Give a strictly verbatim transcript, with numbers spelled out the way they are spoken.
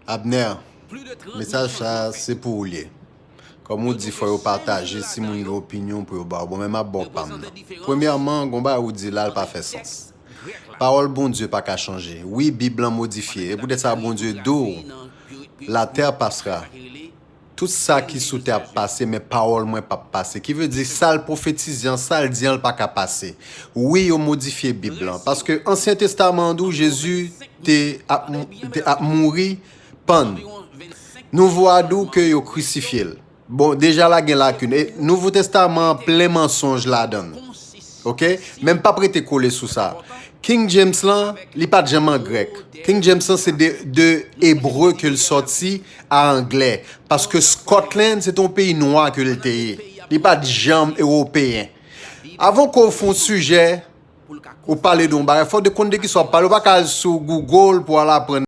Abner, mesaj sa se pou ou l ye. Kòm ou di, fò yo pataje, si moun gen opinyon pou yo ba w. Bon, men m ap ba w pa m nan. Premyèman, gon bagay ou di la, l pa fè sans. Pawòl Bondye pa ka chanje. Wi, Bib lan modifye. E poutèt sa, Bondye di w, la terre passera. Tout sa ki sou tè ap pase, men pawòl mwen p ap pase. Ki vle di, sa l pwofetize an, sa l di an, l pa ka pase. Wi, yo modifye Bib lan. Paske Ansyen Testaman an di w Jezi te ap, te ap mouri pann. Nouvo a di w ke yo krisifye l. Bon, deja la gen lakin. E Nouvo Testaman an plen mansonj ladan l. Oke? Men m p ap rete kole sou sa. King James lan, li pa t janm an grèk. King James lan, se de, de ebre ke l sòti a anglè. Paske Scotland, se te yon peyi nwa ke l te ye. Li pa t janm ewopeyen. Avan ke w fè yon sijè, ou pale de yon bagay, fò w te konn de kisa w ap pale. Ou pa ka al sou Google pou w al aprann